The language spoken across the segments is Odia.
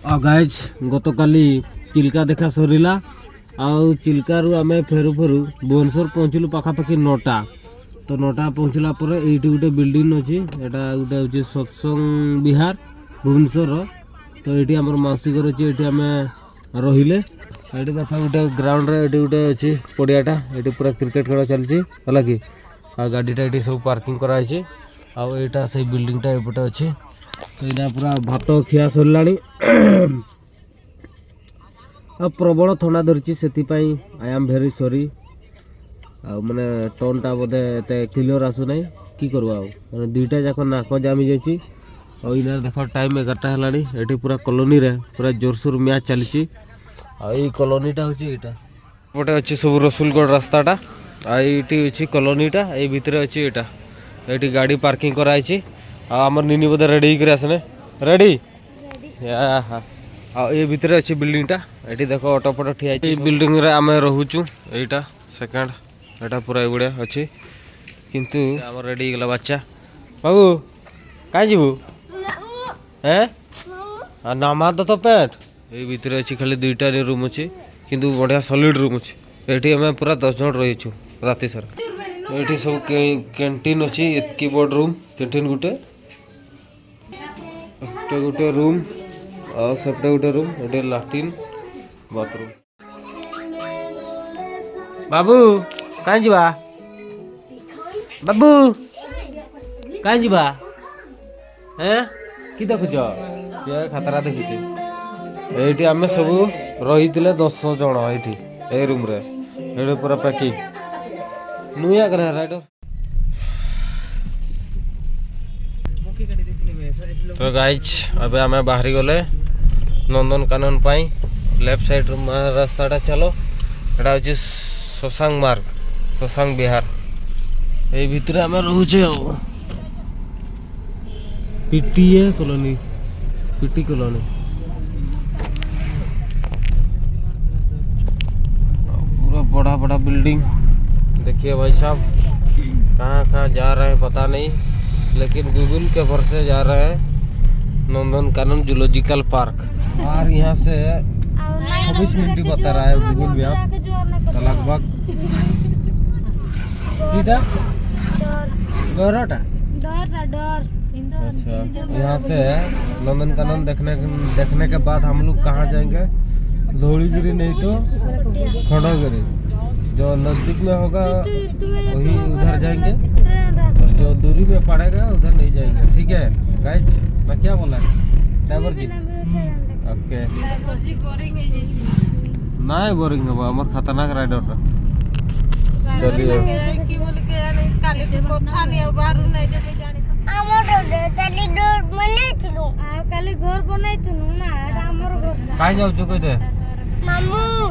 ଆଉ ଗାଇଜ୍, ଗତକାଲି ଚିଲିକା ଦେଖା ସରିଲା। ଆଉ ଚିଲିକାରୁ ଆମେ ଫେରୁ ଫେରୁ ଭୁବନେଶ୍ୱର ପହଞ୍ଚିଲୁ ପାଖାପାଖି 9ଟା। ତ 9ଟା ପହଞ୍ଚିଲା ପରେ ଏଇଠି ଗୋଟେ ବିଲ୍ଡିଂ ଅଛି। ଏଇଟା ଗୋଟେ ହେଉଛି ସତ୍ସଙ୍ଗ ବିହାର ଭୁବନେଶ୍ୱରର। ତ ଏଇଠି ଆମର ମାଉସୀ ଘର ଅଛି, ଏଇଠି ଆମେ ରହିଲେ। ଏଇଠି ଦେଖ, ଗୋଟେ ଗ୍ରାଉଣ୍ଡରେ ଏଇଠି ଗୋଟେ ଅଛି ପଡ଼ିଆଟା। ଏଇଠି ପୁରା କ୍ରିକେଟ ଖେଳ ଚାଲିଛି, ହେଲା କି? ଆଉ ଗାଡ଼ିଟା ଏଇଠି ସବୁ ପାର୍କିଂ କରାହେଇଛି। ଆଉ ଏଇଟା ସେଇ ବିଲ୍ଡିଂଟା ଏପଟେ ଅଛି। ତ ଏଇନା ପୁରା ଭାତ ଖିଆ ସରିଲାଣି ଆଉ ପ୍ରବଳ ଥଣ୍ଡା ଧରିଛି, ସେଥିପାଇଁ I am very sorry. ଆଉ ମାନେ ଟୋନ୍ଟା ବୋଧେ ଏତେ କ୍ଲିଅର୍ ଆସୁନାହିଁ। କି କରିବା ଆଉ, ମାନେ ଦୁଇଟା ଯାକ ନାକ ଜାମି ଯାଇଛି। ଆଉ ଏଇନା ଦେଖ, ଟାଇମ୍ 11ଟା ହେଲାଣି। ଏଠି ପୁରା କଲୋନୀରେ ପୁରା ଜୋରସୋର ମ୍ୟାଚ୍ ଚାଲିଛି। ଆଉ ଏଇ କଲୋନୀଟା ହେଉଛି ଏଇଟା ଏପଟେ ଅଛି ସବୁ ରସୁଲଗଡ଼ ରାସ୍ତାଟା। ଆଉ ଏଇଠି ଅଛି କଲୋନୀଟା, ଏଇ ଭିତରେ ଅଛି ଏଇଟା। ଏଇଠି ଗାଡ଼ି ପାର୍କିଂ କରାହେଇଛି। ଆଉ ଆମର ନିନି ବୋଧେ ରେଡ଼ି ହେଇକରି ଆସନେ। ରେଡ଼ି। ଆଉ ଏ ଭିତରେ ଅଛି ବିଲ୍ଡିଂଟା। ଏଠି ଦେଖ, ଅଟୋ ଫଟୋ ଠିଆ ହେଇଛି। ଏଇ ବିଲ୍ଡିଂରେ ଆମେ ରହୁଛୁ। ଏଇଟା ସେକେଣ୍ଡ, ଏଇଟା ପୁରା ଏଇଭଳିଆ ଅଛି। କିନ୍ତୁ ଆମର ରେଡ଼ି ହେଇଗଲା ବାଚ୍ଚା। ବାବୁ, କାଇଁ ଯିବୁ? ହେଁ, ନାମା ତ ପ୍ୟାଣ୍ଟ। ଏଇ ଭିତରେ ଅଛି, ଖାଲି ଦୁଇଟା ରୁମ୍ ଅଛି, କିନ୍ତୁ ବଢ଼ିଆ ସଲିଡ୍ ରୁମ୍ ଅଛି। ଏଠି ଆମେ ପୁରା 10 ଜଣ ରହିଛୁ ରାତି ସାରା। ଏଇଠି ସବୁ କ୍ୟାଣ୍ଟିନ୍ ଅଛି। ଏତିକି ବଡ଼ ରୁମ୍, କ୍ୟାଣ୍ଟିନ୍ ଗୋଟେ, ଏଟା ଗୋଟେ ରୁମ୍ ଆଉ ସେପଟେ ଗୋଟେ ରୁମ୍। ଏଠି ଲାଟ୍ରିନ୍, ବାଥରୁମ୍। ବାବୁ, କାଇଁ ଯିବା? ବାବୁ, କାଇଁ ଯିବା? ହେଁ, କି ଦେଖୁଛ? ସିଏ ଖାତାରା ଦେଖୁଛି। ଏଇଠି ଆମେ ସବୁ ରହିଥିଲେ 10 ଜଣ ଏଇଠି ଏଇ ରୁମ୍ରେ। ଏଇଠି ପୁରା ପ୍ୟାକିଂ ନୁଆ ରାଇଡର। ତ ଗାଇଜ୍, ଏବେ ଆମେ ବାହାରି ଗଲେ ନନ୍ଦନକାନନ ପାଇଁ। ଲେଫ୍ଟ ସାଇଡ୍ ରାସ୍ତାଟା ଚାଲ। ଏଟା ହେଉଛି ଶଶାଙ୍କ ମାର୍ଗ, ଶଶାଙ୍କ ବିହାର। ଏଇ ଭିତରେ ଆମେ ରହୁଛେ। ଆଉ ପିଟିଏ କଲୋନୀ, ପିଟି କଲୋନୀ। पूरा बड़ा बड़ा बिल्डिंग देखिए भाई साहब। कहाँ कहाँ जा रहे हैं पता नहीं, लेकिन गूगल के भरोसे जा रहे हैं। नंदन कानन जूलॉजिकल पार्क और यहाँ से 26 मिनट बता रहा है गूगल मैप। तो लगभग किटा डरटा। अच्छा, यहाँ से नंदन कानन देखने देखने के बाद हम लोग कहाँ जाएंगे? धौलीगिरी नहीं तो खंडगिरी, जो नज़दीक में होगा वही उधर जाएंगे और जो दूरी में पड़ेगा उधर नहीं जाएंगे। ठीक है गाइज? मैं क्या बोला ड्राइवर जी? ओके। ନାଇଁ, ବୋରିଂ ହବ ଆମର ଖତରନାକ ରାଇଡରଟା। चलिए। ଆମର କାଲି ବନେଇଥିଲୁ। ଆଉ କାଲି ଘର ବନେଇଥିଲୁ ନା, ଏଟା ଆମର ଘର। କାହିଁ ଯାଉଛୁ କହିଦେ। ମାମୁଁ।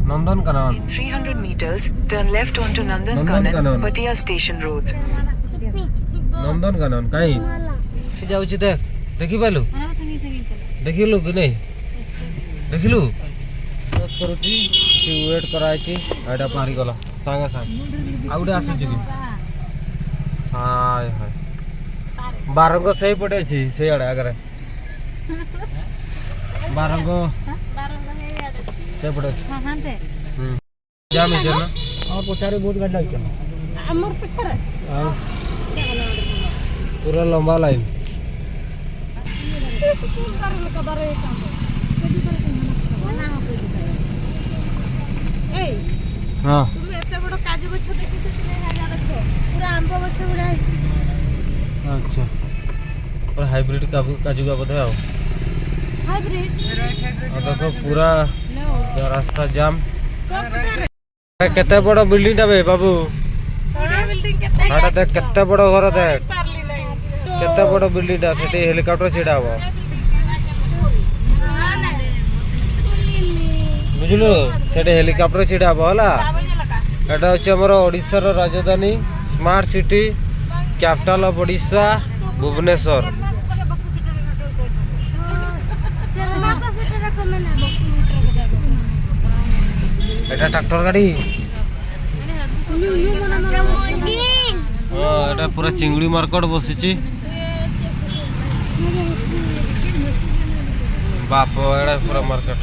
Nandankanan. In 300 meters, turn left onto Nandan Nandan Kanan, Kanan. Patia Station Road. Nandankanan କାହିଁ ଯାଉଛି ଦେଖ। ଦେଖିପାରିଲୁ? ଦେଖିଲୁ କି ନାଇଁ? ଦେଖିଲୁ? କରୁଛି ସେ, ୱେଟ୍ କରାହେଇଛି। ଏଇଟା ବାହାରିଗଲା ସାଙ୍ଗେ ସାଙ୍ଗେ। ଆଉ ଗୋଟେ ଆସୁଛି କି? ହାୟ ହାୟ, ବାରଙ୍ଗ ସେଇପଟେ ଅଛି, ସେଇଆଡ଼େ ଆଗରେ। ବାରଙ୍ଗ ସେପଟେ ଅଛି। ଜାମ୍ ହେଇଛି ନା? ହଁ, ପଛରେ ବହୁତ ଗାଡ଼ି ଲାଗିଛି। ଆମର ପଛରେ। ଆଉ ପୁରା ଲମ୍ବା ଲାଇନ୍। ଏଇ। ହଁ। তুমি ଏତେ ବଡ କାଜୁ ଗଛ ଦେଖିଛ କି ନାଇଁ? ଦେଖ, ପୁରା ଆମ୍ବ ଗଛ ଭଳିଆ ହେଇଛି। ଆଚ୍ଛା, ପୁରା ହାଇବ୍ରିଡ୍ କାଜୁ ବୋଧେ। ଆଉ ହାଇବ୍ରିଡ୍। ଆଉ ଦେଖ, ପୁରା ରାସ୍ତା ଜାମ୍। କେତେ ବଡ ବିଲ୍ଡିଂ ଟା ବେ ବାବୁ! ଏଟା ଦେଖ, କେତେ ବଡ ଘର ଦେଖ, କେତେ ବଡ ବିଲ୍ଡିଂ ଟା। ସେଠି ହେଲିକପ୍ଟର ଛିଡା ହବ, ବୁଝିଲୁ? ସେଠି ହେଲିକପ୍ଟର ଛିଡା ହବ, ହେଲା? ଏଟା ହଉଛି ଆମର ଓଡ଼ିଶାର ରାଜଧାନୀ, smart city, capital of Odisha, Bhubaneswar. এটা ଟ୍ରାକ୍ଟର ଗାଡ଼ି। ହଁ, ଏଟା ପୁରା ଚିଙ୍ଗୁଡ଼ି ମାର୍କେଟ ବସିଛି। ବାପ, ଏଇଟା ପୁରା market.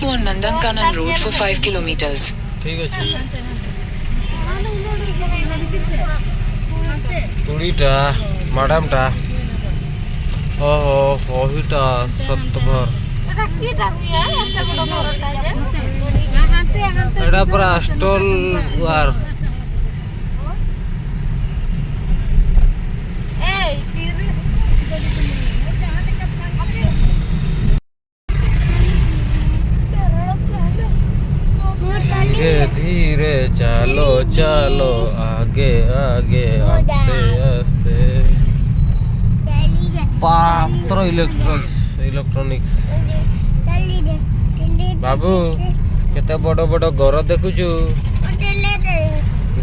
On Nandankanan Road for 5 kilometers. ଠିକ ଅଛି। ତୁଡ଼ିଟା ମ୍ୟାଡ଼ାମଟା ଓହୋ ବହିଟା ସତଭର। ଏଇଟା ପୁରା ଷ୍ଟଲ ୱାର। धीरे धीरे चलो चलो, आगे आगे, आस्ते आस्ते। ପାତ୍ର ଇଲେକ୍ଟ୍ରୋନିକ୍ସ। ବାବୁ, କେତେ ବଡ଼ ବଡ଼ ଘର ଦେଖୁଛୁ?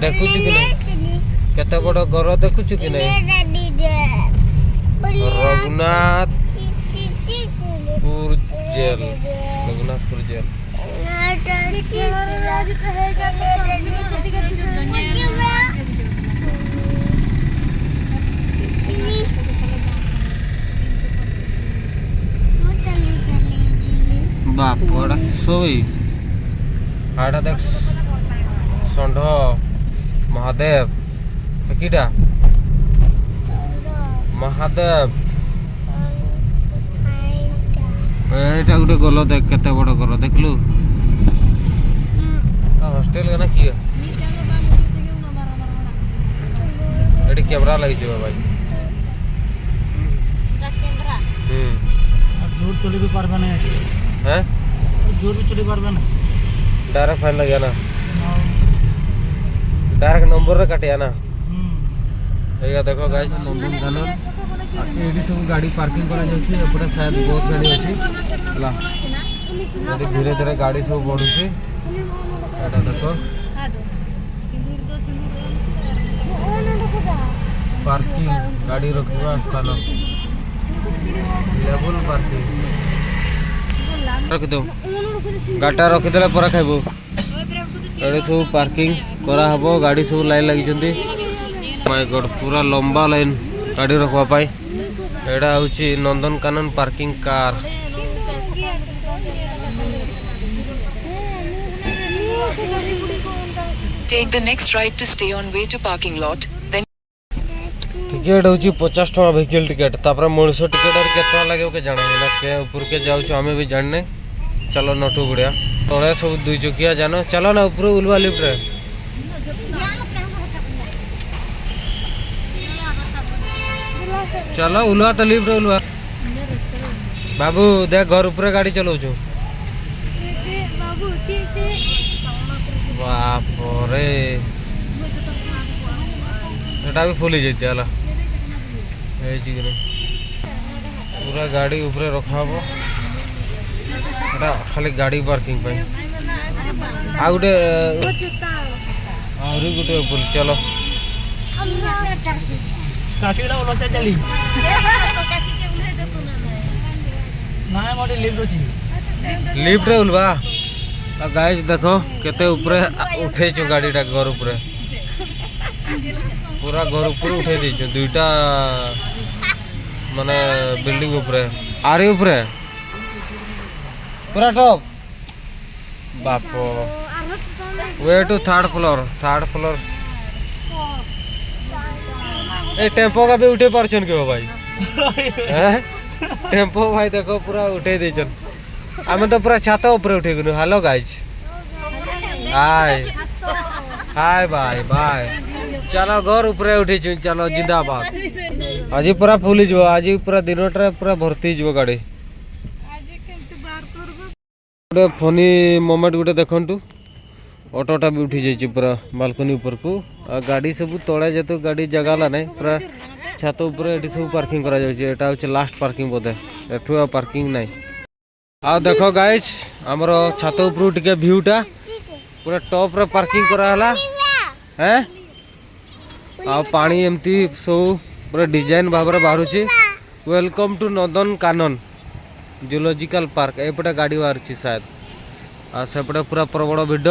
ଦେଖୁଛୁ କି ନାଇଁ? କେତେ ବଡ଼ ଘର ଦେଖୁଛୁ କି ନାଇଁ? Raghunathpur jail, Raghunathpur jail. ବାପ, ଏଟା ଶୋଇ ଏଟା ଦେଖ, ଷଣ୍ଢ ମହାଦେବ କିଟା ମହାଦେବ। ଏଇଟା ଗୋଟେ ଗଲ, ଦେଖ କେତେ ବଡ ଘର ଦେଖିଲୁ। ହଷ୍ଟେଲ ନା କି? ଏଠି କ୍ୟାମେରା ଲାଗିଯିବ ଭାଇ। ହୁଁ। আর জোর চলে ବି পারবে না এଠି। হ্যাঁ। জোর ବି চলে পারবে না। ଡାଇରେକ୍ଟ ଫାଇନ୍ ଲାଗିବ ନା, ଡାଇରେକ୍ଟ ନମ୍ବରରେ କାଟିବା ନା। হুম। ଏଇଆ ଦେଖ ଗାଇସ୍, ନନ୍ଦନକାନନ। ଏଇଠି ସବୁ ଗାଡ଼ି ପାର୍କିଂ କରାଯାଉଛି। ଏପଟେ ସାୟଦ ବହୁତ ଗାଡ଼ି ଅଛି। ହେଲା, ଏଠି ଧୀରେ ଧୀରେ ଗାଡ଼ି ସବୁ ବଢୁଛି। ଏଇଟା ଦେଖ, ପାର୍କିଂ, ଗାଡ଼ି ରଖିବା ସ୍ଥାନ, ଲେବୁଲ ପାର୍କିଂ। ରଖିଦେଉ ଗାଡ଼ିଟା, ରଖିଦେଲେ ପରେ ଖାଇବୁ। ଏଠି ସବୁ ପାର୍କିଂ କରାହବ, ଗାଡ଼ି ସବୁ ଲାଇନ୍ ଲାଗିଛନ୍ତି। ମାଇ ଗଡ୍, ପୁରା ଲମ୍ବା ଲାଇନ୍ ଗାଡ଼ି ରଖିବା ପାଇଁ। ଏଇଟା ହେଉଛି Nandankanan parking car. Take the next right to stay on way to parking lot, then ticket ହେଉଛି 50 ଟଙ୍କା ଭେହିକିଲ୍ ଟିକେଟ୍। ତାପରେ ମଣିଷ ଟିକେଟ୍ କେତେ ଟଙ୍କା ଲାଗିବ କେ ଜାଣା ନା। କେ ଉପରକେ ଯାଉଛୁ ଆମେ ବି ଜାଣିନେ। ଚାଲ ନଟୁ ଗୁଡ଼ିଆ। ତଳେ ସବୁ ଦୁଇ ଚକିଆ ଯାନ। ଚାଲ ନା ଉପରୁ ଉଲବା ଲିଫ୍ଟରେ। ଚାଲ ଉଲୁଆ ତ ଲିଫ୍ଟରେ ଉଲୁଆ। ବାବୁ, ଦେଖ, ଘର ଉପରେ ଗାଡ଼ି ଚଲାଉଛୁ। ବାପରେ, ଏଟା ବି ଫୁଲି ଯାଇଛି। ହେଲା, ହେଇଛି କି ନାଇଁ? ପୁରା ଗାଡ଼ି ଉପରେ ରଖାହବ। ଏଟା ଖାଲି ଗାଡ଼ି ପାର୍କିଂ ପାଇଁ। ଆଉ ଗୋଟେ, ଆହୁରି ଗୋଟେ ଉପରେ ଚାଲ। କାଠିଟା ଲଚା ଚାଲି ନାଇଁ, ମୋଟେ ଲିଫ୍ଟ ଅଛି। ଲିଫ୍ଟରେ ଉଲବା। ଆଉ ଗାଇସ୍, ଦେଖ କେତେ ଉପରେ ଉଠେଇଛୁ ଗାଡ଼ିଟା। ଘର ଉପରେ, ପୁରା ଘର ଉପରେ ଉଠେଇ ଦେଇଛୁ, ଦୁଇଟା ମାନେ ବିଲ୍ଡିଂ ଉପରେ, ଆରି ଉପରେ, ପୁରା ଟପ୍। ବାପ, way to third floor, third floor. A tempo କା ବି ଉଠେଇ ପାରୁଛନ୍ କି ଭାଇ? ହେଁ, ଟେମ୍ପୋ ଭାଇ ଦେଖ, ପୁରା ଉଠେଇ ଦେଇଛନ୍। ଆମେ ତ ପୁରା ଛାତ ଉପରେ ଉଠେଇ ଗଲୁ। Hello guys, hi hi, bye bye. ଚାଲ, ଘର ଉପରେ ଉଠେଇଛୁ, ଚାଲ, ଜିନ୍ଦାବାଦ। ଆଜି ପୁରା ଫୁଲିଯିବ, ଆଜି ପୁରା ଦିନଟା ପୁରା ଭର୍ତ୍ତି ହେଇଯିବ ଗାଡ଼ି। ଗୋଟେ ଫନି ମୋମେଣ୍ଟ ଗୋଟେ ଦେଖନ୍ତୁ। ଅଟୋଟା ବି ଉଠି ଯାଇଛି ପୁରା ବାଲକୋନି ଉପରକୁ। ଆଉ ଗାଡ଼ି ସବୁ ତଳେ, ଯେହେତୁ ଗାଡ଼ି ଜାଗା ହେଲା ନାହିଁ, ପୁରା ଛାତ ଉପରେ ଏଠି ସବୁ ପାର୍କିଂ କରାଯାଉଛି। ଏଟା ହେଉଛି ଲାଷ୍ଟ ପାର୍କିଂ ବୋଧେ, ଏଠୁ ଆଉ ପାର୍କିଂ ନାହିଁ। ଆଉ ଦେଖ ଗାଇସ୍, ଆମର ଛାତ ଉପରୁ ଟିକେ ଭିଉଟା। ପୁରା ଟପ୍ରେ ପାର୍କିଂ କରାହେଲା। ହେଁ, ଆଉ ପାଣି ଏମିତି ସବୁ ପୁରା ଡିଜାଇନ ଭାବରେ ବାହାରୁଛି। Welcome to Nandankanan Zoological Park. ଏପଟେ ଗାଡ଼ି ବାହାରୁଛି ସାୟଦ, ଆଉ ସେପଟେ ପୁରା ପ୍ରବଳ ଭିଡ଼।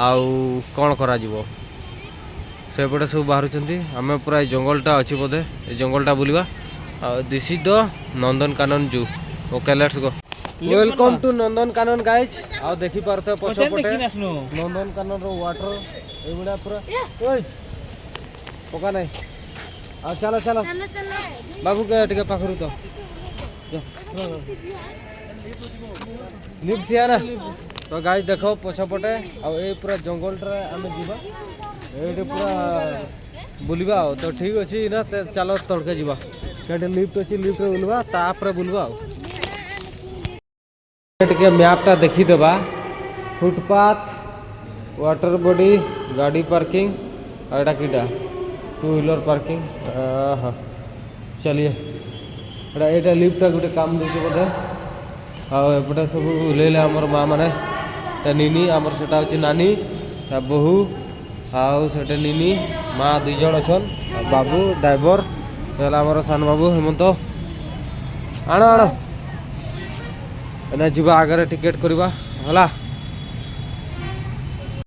ଆଉ କ'ଣ କରାଯିବ? ସେପଟେ ସବୁ ବାହାରୁଛନ୍ତି। ଆମେ ପୁରା ଏଇ ଜଙ୍ଗଲଟା ଅଛି ବୋଧେ, ଏ ଜଙ୍ଗଲଟା ବୁଲିବା। ଆଉ this is the Nandankanan Zoo. Okay, let's go. Welcome to Nandankanan, guys. ଆଉ ଦେଖିପାରୁଥିବେ ପଛପଟେ ଆସିନୁ। ନନ୍ଦନକାନନର ୱାଟର ଏଇଭଳିଆ ପୁରା। ଓଇ, ପକା ନାହିଁ। ଆଉ ଚାଲ ଚାଲ। ଚାଲ ଚାଲ। ବାବୁ କେ ଟିକେ ପାଖରୁ ତ ଲିଫ୍ଟ ଥିଆ ନା। ତ ଗାଇଜ୍, ଦେଖ ପଛପଟେ, ଆଉ ଏଇ ପୁରା ଜଙ୍ଗଲଟାରେ ଆମେ ଯିବା, ଏଇଠି ପୁରା ବୁଲିବା। ଆଉ ତ ଠିକ୍ ଅଛି ନା, ଚାଲ ତଳକେ ଯିବା। ସେଠି ଲିଫ୍ଟ ଅଛି, ଲିଫ୍ଟରେ ବୁଲିବା, ତାପରେ ବୁଲିବା। ଆଉ ଟିକେ ମ୍ୟାପ୍ଟା ଦେଖିଦେବା। ଫୁଟପାଥ, ୱାଟର ବଡି, ଗାଡ଼ି ପାର୍କିଂ, ଆଉ ଏଇଟା କିଟା, ଟୁ ହ୍ୱିଲର ପାର୍କିଂ। ହଁ, चलिए। ଏଇଟା ଲିଫ୍ଟଟା ଗୋଟେ କାମ ଦେଉଛି ବୋଧେ। ଆଉ ଏପଟେ ସବୁ ଓହ୍ଲେଇଲେ ଆମର ମା ମାନେ। ଏଟା ନିନି ଆମର, ସେଟା ହେଉଛି ନାନୀ, ତା ବୋହୂ, ଆଉ ସେଟା ନିନି ମା, ଦୁଇ ଜଣ ଅଛନ୍। ଆଉ ବାବୁ ଡ୍ରାଇଭର ହେଲା ଆମର ସାନ ବାବୁ ହେମନ୍ତ। ଆଣ ଆଣ, ଏନା ଯିବା ଆଗରେ, ଟିକେଟ୍ କରିବା ହେଲା।